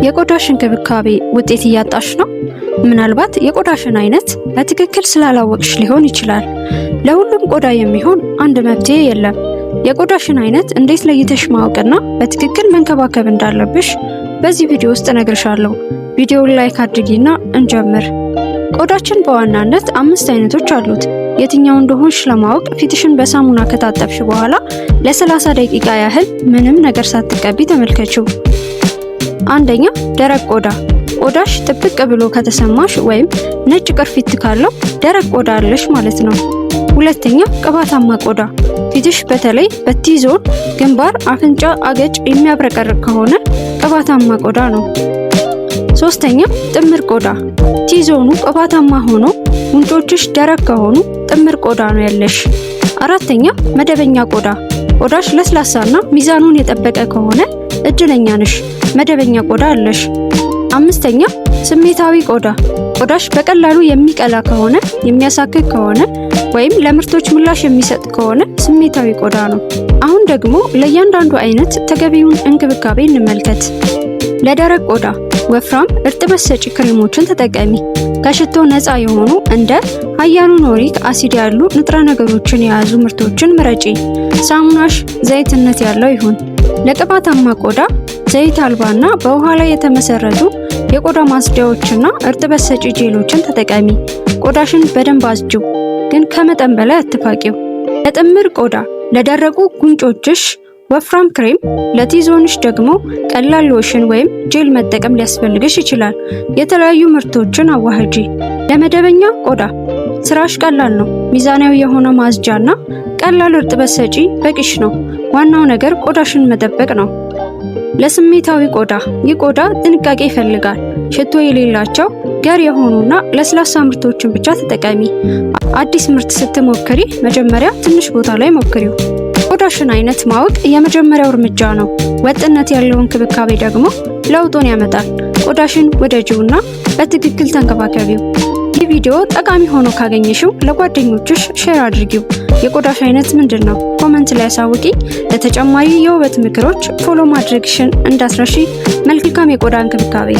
የቆዳሽ እንክብካቤ ውጤት እያጣሽ ነው? ምናልባት የቆዳሽን አይነት በትክክል ስላላወቅሽ ሊሆን ይችላል። ለሁሉም ቆዳ የሚሆን አንድ መፍትሄ የለም። የቆዳሽን አይነት እንዴት ለይተሽ ማወቅና በትክክል መንከባከብ እንዳለብሽ በዚህ ቪዲዮ ውስጥ እነግርሻለሁ። ቪዲዮውን like አድርጊና እንጀምር። ቆዳችን በዋናነት አምስት አይነቶች አሉት። የትኛው እንደሆንሽ ለማወቅ ፊትሽን በሳሙና ከታጠብሽ በኋላ ለ30 ደቂቃ ያህል ምንም ነገር ሳትቀቢ ተመልከቺው። አንደኛ፣ ደረቅ ቆዳ። ቆዳሽ ጥብቅ ብሎ ከተሰማሽ ወይም ነጭ ቅርፊት ካለው ደረቅ ቆዳ አለሽ ማለት ነው። ሁለተኛ፣ ቅባታማ ቆዳ። ፊትሽ በተለይ በ T-zone፣ ግንባር፣ አፍንጫ፣ አገጭ የሚያብረቀርቅ ከሆነ ቅባታማ ቆዳ ነው። ሶስተኛ፣ ጥምር ቆዳ። T-zone ኑ ቅባታማ ሆኖ ጉንጮችሽ ደረቅ ከሆኑ ጥምር ቆዳ ነው ያለሽ። አራተኛ፣ መደበኛ ቆዳ። ቆዳሽ ለስላሳና ሚዛኑን የጠበቀ ከሆነ እድለኛ ነሽ፣ መደበኛ ቆዳ አለሽ። አምስተኛ፣ ስሜታዊ ቆዳ። ቆዳሽ በቀላሉ የሚቀላ ከሆነ፣ የሚያሳክክ ከሆነ ወይም ለምርቶች ምላሽ የሚሰጥ ከሆነ ስሜታዊ ቆዳ ነው። አሁን ደግሞ ለእያንዳንዱ አይነት ተገቢውን እንክብካቤ እንመልከት። ለደረቅ ቆዳ ወፍራም እርጥበት ሰጪ ክሬሞችን ተጠቀሚ። ከሽቶ ነፃ የሆኑ እንደ hyaluronic acid ያሉ ንጥረ ነገሮችን የያዙ ምርቶችን ምረጪ። ሳሙናሽ ዘይትነት ያለው ይሁን። ለቅባታማ ቆዳ ዘይት አልባና በውሃ ላይ የተመሰረቱ የቆዳ ማጽጃዎችና እርጥበት ሰጪ ጄሎችን ተጠቀሚ። ቆዳሽን በደንብ አጽጂው፣ ግን ከመጠን በላይ አትፋቂው። ለጥምር ቆዳ ለደረቁ ጉንጮችሽ ወፍራም ክሬም፣ ለ T-zone ሽ ደግሞ ቀላል ሎሽን ወይም ጄል መጠቀም ሊያስፈልግሽ ይችላል። የተለያዩ ምርቶችን አዋህጂ። ለመደበኛ ቆዳ ስራሽ ቀላል ነው። ሚዛናዊ የሆነ ማጽጃና ቀላል እርጥበት ሰጪ በቂሽ ነው። ዋናው ነገር ቆዳሽን መጠበቅ ነው። ለስሜታዊ ቆዳ፣ ይህ ቆዳ ጥንቃቄ ይፈልጋል። ሽቶ የሌላቸው፣ ገር የሆኑና ለስላሳ ምርቶችን ብቻ ተጠቀሚ። አዲስ ምርት ስትሞክሪ መጀመሪያ ትንሽ ቦታ ላይ ሞክሪው። የቆዳሽን አይነት ማወቅ የመጀመሪያው እርምጃ ነው። ወጥነት ያለው እንክብካቤ ደግሞ ለውጡን ያመጣል። ቆዳሽን ውደጂውና በትክክል ተንከባከቢው። ይህ ቪዲዮ ጠቃሚ ሆኖ ካገኘሽው ለጓደኞችሽ share አድርጊው። የቆዳሽ አይነት ምንድን ነው? Comment ላይ አሳውቂኝ። ለተጨማሪ የውበት ምክሮች follow ማድረግሽን እንዳትረሺ። መልካም የቆዳ እንክብካቤ።